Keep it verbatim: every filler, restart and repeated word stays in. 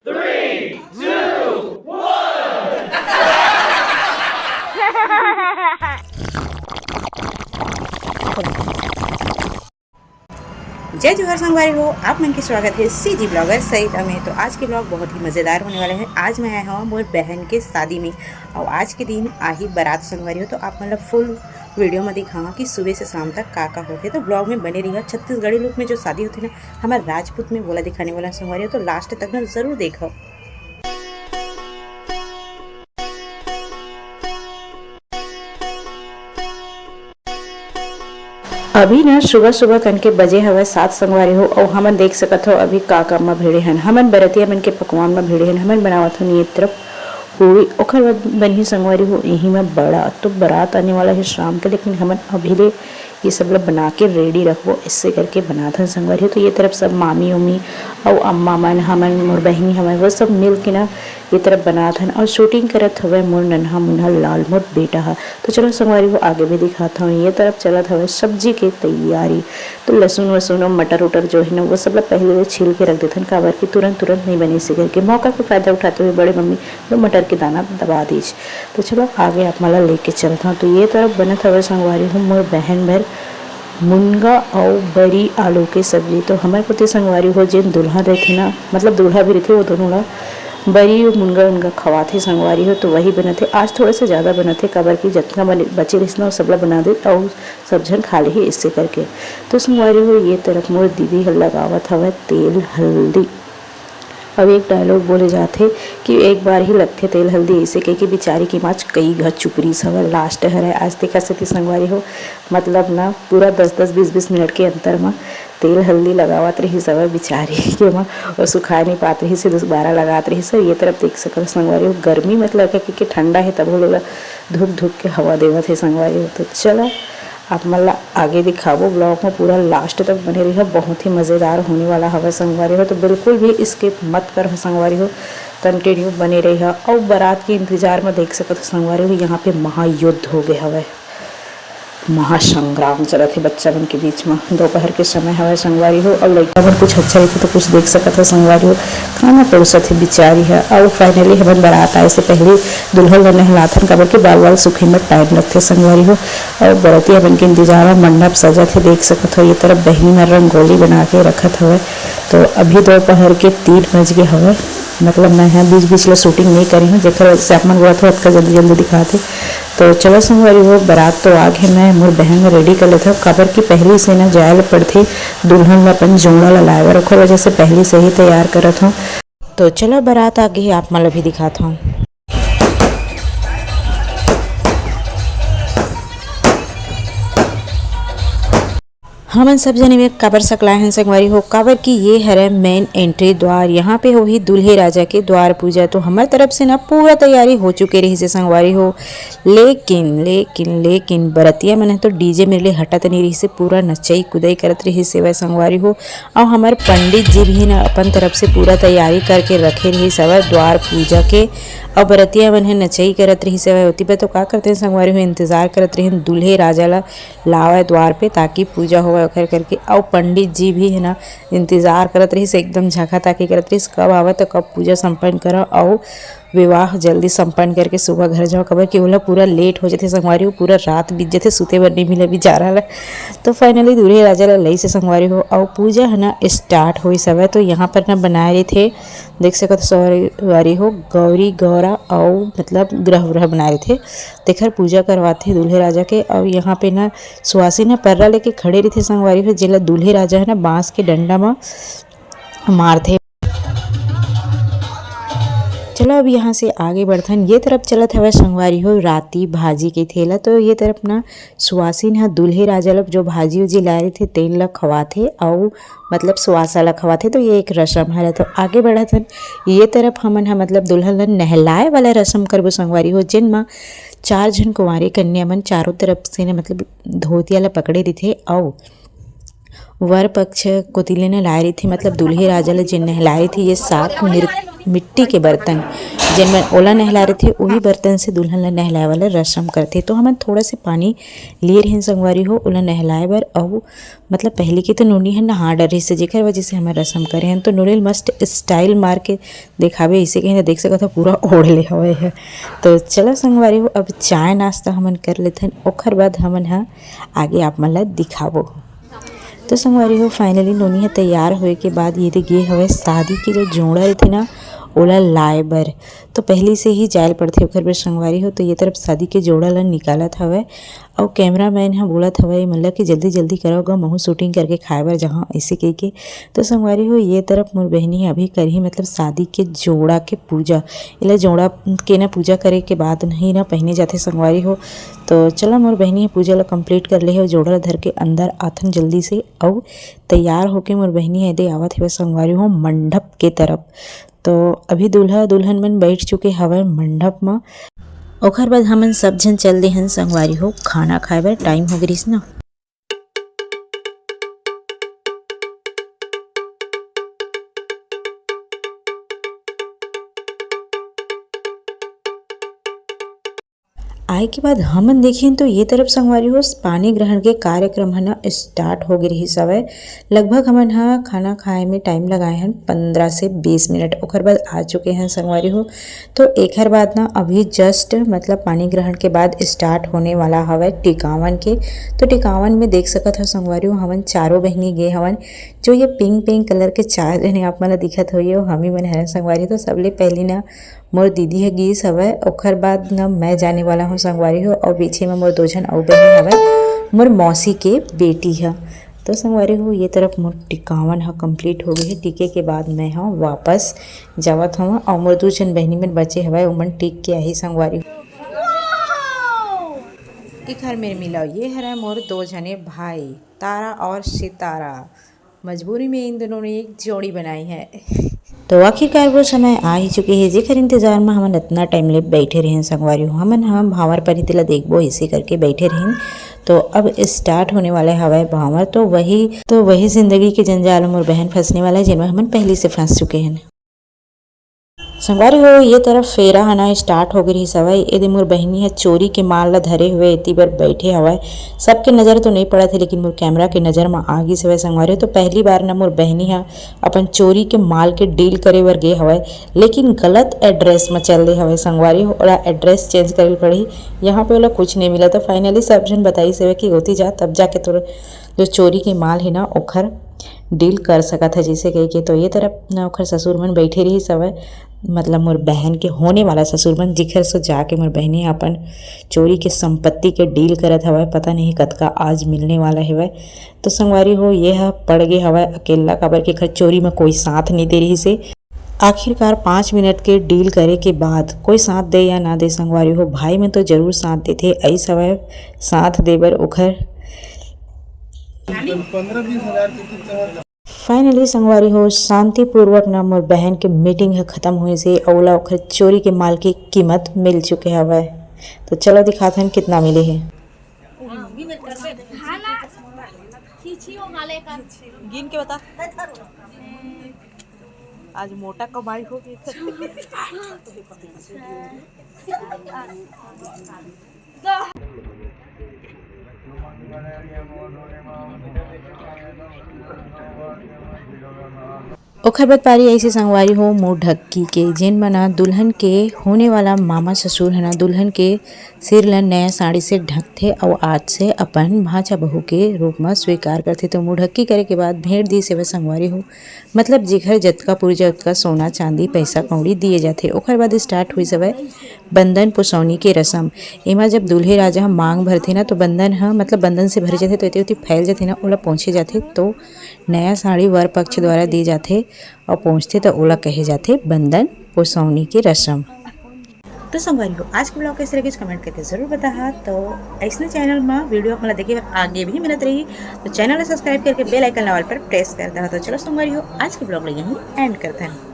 Three, two, one. जय जोहार संगवारी हो, आप मन के स्वागत है सीजी ब्लॉगर सहित में। तो आज के ब्लॉग बहुत ही मज़ेदार होने वाला है। आज मैं आया हूँ मोर बहन के शादी में और आज के दिन आही बारात संगवारी हो। तो आप मतलब फुल वीडियो में दिखाऊंगा कि सुबह से शाम तक का का होते। तो ब्लॉग में बने रहिए। छत्तीसगढ़ी लुक में जो शादी होती है ना हमारे राजपूत में, बोला दिखाने वाला संगवारी हो, तो लास्ट तक ना जरूर देखो। अभी न सुबह सुबह कन के बजे हवय सात संगवारी हो, अउ हमन देख सकत हो अभी का का म भिड़े हन। हमन बरतिया मन के पकवान म भिड़े हन। हमन बनावत हन ये तरफ पूरी, ओखर बाद बनही संगवारी हो इही म बड़ा। तो बारात आने वाला है शाम के, लेकिन हमन अभी ले ये सब ला बना के रेडी रखबो, इससे करके बनात हन संगवारी हो। तो ये तरफ सब मामी उमी अउ अम्मा मन, हमन मोर बहिनी हमन, वो सब मिल के ना ये तरफ बनात हन और शूटिंग करत हवय मोर नन्हा मुन्हा लाल मोर बेटा ह। तो चलो संगवारी हो आगे भी दिखात हव। ये तरफ चलत हवय सब्जी के तैयारी। तो लहसुन वसुन और मटर उटर जो है ना वो सब ला पहले ले छील के रख देथन, काबर कि तुरंत तुरंत नहीं बने, इसी करके मौका के फायदा उठाते हुए बड़े मम्मी तो मटर के दाना दबा दीज। तो चलो आगे आप मन ला लेके चलत हव। तो ये तरफ बनत हवय संगवारी हो मोर बहन भर मुनगा अउ बरी आलू के सब्जी। तो हमर कोती संगवारी हो जेन दुल्हन रहिथे ना, मतलब दूल्हा भी रहिथे, वो दोनों ला बरी अउ मुनगा उनगा खवाथे संगवारी हो, तो वही बनत हे। आज थोड़े से ज़्यादा बनत हे, काबर कि जतना बने, बचे रहिस ना, वो सब ला बना दे अउ सब झन खा लेही, इससे करके। तो संगवारी हो, ये तरफ मोर दीदी ह लगावत हवय तेल हल्दी। अब एक डायलॉग बोले जाथे कि एक बार ही लगथे तेल हल्दी, ऐसे कह के बिचारी की माच कई घा चुपरीस हवय। लास्ट हरय, आज देखा सती संगवारी हो, मतलब ना पूरा दस दस बीस बीस मिनट के अंतर म तेल हल्दी लगावत रहिस हवय बिचारी के म, और सुखाए नहीं पात रहिस हे, दोबारा लगात रहिस हे। ये तरफ देख सकत हो संगवारी हो, गर्मी मतलब है कि ठंडा है, तब वो लोग ला धुक धुक के हवा देवत हे संगवारी हो। तो चलो आप मन ला आगे दिखाबो ब्लॉग में, पूरा लास्ट तक बने रहिहा, बहुत ही मज़ेदार होने वाला हवय संगवारी हो। तो बिल्कुल भी स्किप मत करहो संगवारी हो, कंटिन्यू बने रहिहा। अउ बारात के इंतजार में देख सकत हो संगवारी हो, यहाँ पे महायुद्ध हो गए हवय, महासंग्राम चलत हे बच्चा मन के बीच में। दोपहर के समय हवय संगवारी हो, अउ लइका मन कुछ अच्छा रहिथे तो कुछ देख सकत हो संगवारी हो, खाना परोसत हे बिचारी ह। अउ फाइनली हमन बारात आए से पहले दुल्हन ल नहलाथन, काबर के बाल वाल सूखे में टाइम लगथे संगवारी हो। अउ बरतिया मन के इंतजार में मंडप सजत हे, देख सकत हो ये तरफ बहिनी मन रंगोली बना के रखत हवय। तो अभी दोपहर के तीन बज गे हवय, मतलब मैं ह बीच बीच ले शूटिंग नहीं करे हूँ, जेकर वजह से आप मन बोलत हो अतका जल्दी जल्दी दिखात हे। तो चलो संगवारी हो, बारात तो आ गे, मैं मोर बहन ला रेडी कर लेथव, काबर कि पहली से ना जाए ल पड़थे दुल्हन ला अपन जोड़ा ला लाए बर, ओखर वजह से पहली से ही तैयार करत हूँ। तो चलो बारात आ गे, आप मन ला भी दिखात हूँ। हमन सब जने में काबर सकलाए हन संगवारी हो, काबर कि ये हरे मेन एंट्री द्वार, यहाँ पे होही दूल्हे राजा के द्वार पूजा। तो हमर तरफ से ना पूरा तैयारी हो चुके रहिस हे संगवारी हो, लेकिन लेकिन लेकिन बरतिया मन ह तो डीजे मेर ले हटत नहीं रहिस हे, पूरा नचई कुदई करत रहिस हे वह संगवारी हो। अउ हमर पंडित जी भी ना अपन तरफ से पूरा तैयारी करके रखे रहिस हवय द्वार पूजा के। अउ बरतिया मन ह नचई करत रहिस हवय। ओती बर तो का करते संगवारी हो, इंतजार करत रहिन दूल्हे राजा ला लावय द्वार पे, ताकि पूजा होवय ओखर करके। अउ पंडित जी भी है ना इंतजार करत रहिस, एकदम झांका ताकी करत रहिस, कब आवय तो कब पूजा संपन्न करव अउ विवाह जल्दी संपन्न करके सुबह घर जाओ, काबर कि ओला पूरा लेट हो जाथे संगवारी हो, पूरा रात बीत जाथे, सुते बर नहीं मिले बेचारा ला। तो फाइनली दूल्हे राजा ला लइस हे संगवारी हो, अउ पूजा है ना स्टार्ट होइस हवय। तो यहाँ पर ना बनाए रहिथे, देख सकत हो संगवारी हो, गौरी गौरा अउ मतलब ग्रह व्रह बनाए रहिथे, तेखर पूजा करवाथे दूल्हे राजा के। अउ यहाँ पे ना सुवासिन ह पर्रा लेके खड़े रहिथे संगवारी हो, जेला दूल्हे राजा है ना बांस के डंडा म मारथे। चलो अब यहाँ से आगे बढ़थन। ये तरफ चलत हवय संगवारी हो राती भाजी के ठेला। तो ये तरफ ना सुवासिन ह दूल्हे राजा ल जो भाजी उजी लाए रहिथे तेन ल खवाथे, अउ मतलब सुवासा ल खवाथे। तो ये एक रसम हरे। तो आगे बढ़त हन। ये तरफ हमन ह मतलब दुल्हन ल नहलाए वाला रसम करबो संगवारी हो, जेन म चार झन कुंवारी कन्या मन चारों तरफ से न मतलब धोतिया ल पकड़े रहिथे, अउ वर पक्ष कोति ले न लाए रहिथे, मतलब दूल्हे राजा ल जेन नहलाए रहिथे, ये सात मिर-, मिट्टी के बर्तन, जेन में ओला नहला रहिथे, उही बर्तन से दुल्हन ला नहलाए वाला रसम करथे। तो हमन थोड़ा से पानी लिए रहेन संगवारी हो, ओला नहलाए बर। अउ मतलब पहली के तो नोनी ह नहा डरिस हे, जेकर वजह से हमन रसम करे हन। तो नोनी ल मस्त स्टाइल मार के देखाबे, इसे कहीं देख सकत हो, पूरा ओढ़ ले हवय हे। तो चलो संगवारी हो, अब चाय नाश्ता हमन कर लेथन, ओखर बाद हमन ह आगे आप मन ला दिखाबो। तो संगवारी हो, फाइनली नोनी ह तैयार होए के बाद ये दे गे हवय शादी के जो जोड़ा रहिथे ना, ओला लाए बर। तो पहली से ही जायल पड़थे ओखर बर संगवारी हो। तो ये तरफ शादी के जोड़ा ला निकालत हवय, अउ कैमरामैन ह बोलत हवय, "मतलब कि जल्दी जल्दी करव ग, महू शूटिंग करके खाए बर जहाँ," ऐसे कह के। तो संगवारी हो, ये तरफ मोर बहिनी ह अभी करही मतलब शादी के जोड़ा के पूजा। एला जोड़ा के ना पूजा करे के बाद नहीं ना पहने जाथे संगवारी हो। तो चला, मोर बहिनी ह पूजा ला कंप्लीट कर ले हे, जोड़ा ला धर के अंदर आथन जल्दी से। अउ तैयार होके मोर बहिनी ह एदे आवत हेवय संगवारी हो मंडप के तरफ। तो अभी दूल्हा दुल्हन मन बैठ चुके हवय मंडप म। ओखर बाद हमन सब झन चल दे हन संगवारी हो खाना खाए बर, टाइम हो गिस ना। आए के बाद हमन देखेन तो ये तरफ संगवारी हो पानी ग्रहण के कार्यक्रम ह ना स्टार्ट हो गे रिहिस हवय। लगभग हमन ह खाना खाए में टाइम लगाए हन पंद्रह से बीस मिनट। ओखर बाद आ चुके हैं संगवारी हो। तो एखर बाद ना अभी जस्ट मतलब पानी ग्रहण के बाद स्टार्ट होने वाला हवय टिकावन के। तो टिकावन में देख सकत हो संगवारी हो, हमन चारों बहिनी गे हवन। जो ये पिंक पिंक कलर के चार जने आप मन ल दिखत होइए, वो हम ही मन हरन संगवारी हो। तो सबले पहली ना मोर दीदी ह गीस हवय, ओखर बाद न मैं जाने वाला हूँ संगवारी हो, अउ पीछे में मोर दो झन अउ बहिनी हवय, मोर मौसी के बेटी ह। तो संगवारी हो, ये तरफ मोर टिकावन ह कंप्लीट हो गए हे। टिके के बाद मैं ह वापस जावत हूँ, अउ मोर दो झन बहिनी मन बचे हवय, ओमन टिक के आही संगवारी हो। एखर मेर मिलाओ, ये हरय मोर दो झने भाई तारा और सितारा। मजबूरी में इन दोनों ने एक जोड़ी बनाई है। तो आखिरकार वो समय आ ही चुके हे, जेकर इंतजार में हमन इतना टाइम ले बैठे रहेन संगवारी हो। हमन हम भांवर परी तेला देखबो, इसे करके बैठे रहेन। तो अब स्टार्ट होने वाले हवय भांवर। तो वही, तो वही जिंदगी के जंजाल में मोर बहन फंसने वाला है, जिनमें हमन पहले से फंस चुके हैं। संगवारी हो, ये तरफ फेरा ह ना स्टार्ट हो गे रिहिस हवय। एदे मोर बहिनी ह चोरी के माल ल धरे हुए एती बर बैठे हवय। सबके नजर तो नइ पड़त हे, लेकिन मोर कैमरा के नजर म आ गिस हवय संगवारी हो। तो पहली बार ना मोर बहिनी ह अपन चोरी के माल के डील करे बर गे हवय, लेकिन गलत एड्रेस म चल दे हवय संगवारी हो। ओला एड्रेस चेंज करे ल पड़ही, यहाँ पे ओला कुछ नइ मिला। तो फाइनली सब झन बताइस हवय कि ओती जा, तब जाके तोर जो चोरी के माल हे ना, ओखर डील कर सकत हे, जैसे कह के। तो ये तरफ ना ओखर ससुर मन बैठे रहिस हवय, मतलब मोर बहन के होने वाला ससुर मन, जिखर से जाके मोर बहिनी ह अपन चोरी के संपत्ति के डील करत हवय। पता नहीं कतका आज मिलने वाला हेवय। तो संगवारी हो, ये ह पड़ गे हवय अकेल्ला, काबर के एखर चोरी में कोई साथ नहीं दे रहिस हे। आखिरकार पाँच मिनट के डील करे के बाद कोई साथ दे या ना दे संगवारी हो, भाई मन तो जरूर साथ देथे, अइस हवय साथ दे बर ओखर। फाइनली संगवारी हो, शांतिपूर्वक ना मोर बहन के मीटिंग ह खत्म होइस हे, अउ ओला ओखर चोरी के माल के कीमत मिल चुके हवय। तो चलो दिखाथन कितना मिले हे। गिन के बता। आज मोटा कमाई हो गई। ओखर बाद पारी अइसे संगवारी हो मुंह ढक्की के, जेन मन ह दुल्हन के होने वाला मामा ससुर ह ना दुल्हन के सिर ल नया साड़ी से ढकथे अउ आज से अपन भांचा बहू के रूप म स्वीकार करथे। तो मुंह ढक्की करे के बाद भेंट दी सेवा संगवारी हो, मतलब जेखर जतका पुरजा ओतका सोना चांदी पैसा कौड़ी दिए जाथे। ओखर बाद स्टार्ट हुई सेवा बंदन पोसौनी के रसम। एमा जब दूल्हे राजा ह मांग भरथे ना, तो बंदन ह, मतलब बंदन से भरे जाथे, तो एती ओती फैल जाथे ना, ओला पोंछे जाथे। तो नया साड़ी वर पक्ष द्वारा दी जाथे अउ पोंछथे, तो ओला कहे जाथे बंदन पोसौनी के रसम। तो संगवारी हो, आज के ब्लॉग कैसे लगे, कमेंट करके जरूर बताहा। तो ऐसने चैनल में वीडियो आप मन ला देखे बर आगे भी मिलत रही, तो चैनल ला सब्सक्राइब करके बेल आइकन ला ऑल पर प्रेस कर देहा। तो चलो संगवारी हो, आज के ब्लॉग ला यहीं एंड करते हैं।